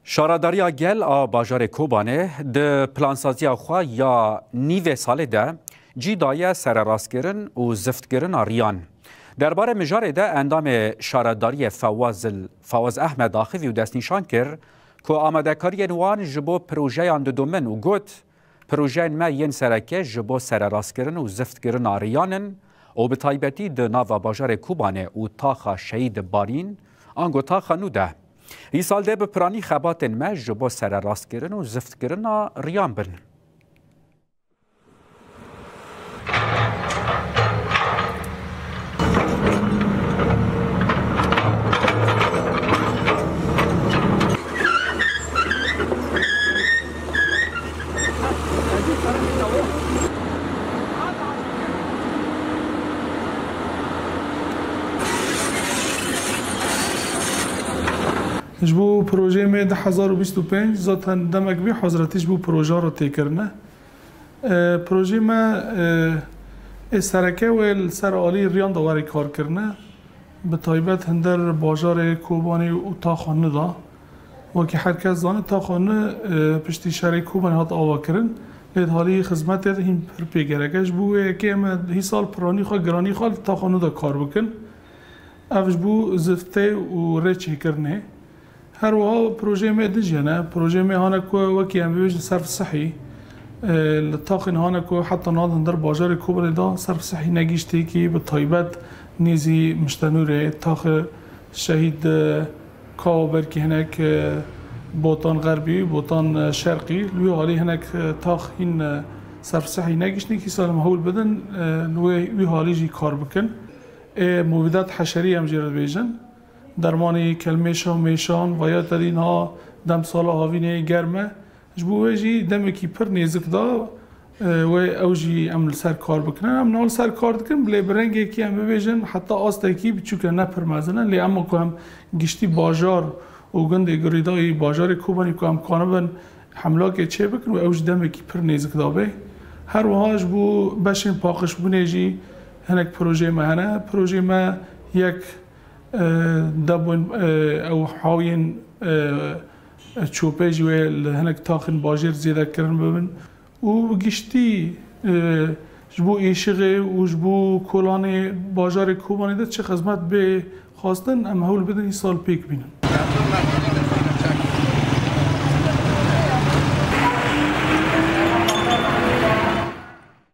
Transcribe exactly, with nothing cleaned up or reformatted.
Şaredariya Gel a bajarê Kobanê di plansaziya xwe ya nîvê salê de cî daye sererastkirin û ziftkirina riyan. Derbarê mijarê de endamê şaredariyê Fewaz il-, Fewaz Ehmed axivî û destnîşan kir ku amadekariyên wan ji bo projeyan didomin û got, Projeyên me yên sereke ji bo sererastkirin û ziftkirina riyan in û bi taybetî di nava bajarê Kobanê û taxa Şehîd Barîn ango taxa nû de. Îsal dê bi piranî xebatên me ji bo sererastkirin û ziftkirina riyan bin. Ji bo projeyê me du hezar û bîst û pênc zaten demek bî hazretî ji bo proje re tê kirine. E, projeyê me, e, ê sereke wê li ser alî riyan de were kar kirine. Bi taybet hinder bajarê Kobanê û taxa nû de. Wekî her kes zane, taxa nû, e, piştî şerê Kobanê hat ava kirin. Lê di halî xizmetê de hîn pir pê gerek e. Ji bo wê yekê em ê hîsal piranî xwe, giranî xwe li taxa nû de kar bikin. Ev ji bo ziftê û rê çêkirinê. Her wiha projeyê me din jî hene. Projeyê me hane ku wekî em bibêjin serf sihî, e, li taxên hane ku heta niha di hundir bajarê Kobanê de serf sihî negihiştî, kî bi taybet nêzî Miştenûrê, taxê Şehîd, e, Kawa, belkî hinek, e, Botan Xerbî, Botan, e, Şerqî, li wî halî hinek, e, tax hîn, e, serf sihî negihiştî, kî salim hewl bidin, e, li wê, wî halî jî kar bikin. Ê mubîdat heşerî em jê re dibêjin. Dermanê kelmêşa, mêşan, veya te dî niha dem sala havînê germ e. Ji bo wê jî demekî pir nêzik da, e, wê ew jî em li ser kar bikin. Em niha li ser kar dikin, lê bi rengekî em bibêjin, heta astekî biçûk e, ne pir mezin e. Lê ema ku em giştî bajar û gundê girêdayî bajarê Kobanê ku em kanibin hemlakê çêbikin û ew ji demekî pir nêzik da bê. Her wiha ji bo beşên paqijbûnê jî hinek projeyê me hene. Projeyê me yek, e, debûn, e, ew hawiyên, e, çopê jî wê li hinek taxên bajêr zêde kirin bibin. Û bi giştî, e, ji bo êşixê û ji bo kolanê bajarê Kobanê de çi xizmet bê xwestin, em hewl bidin îsal pêk bînin.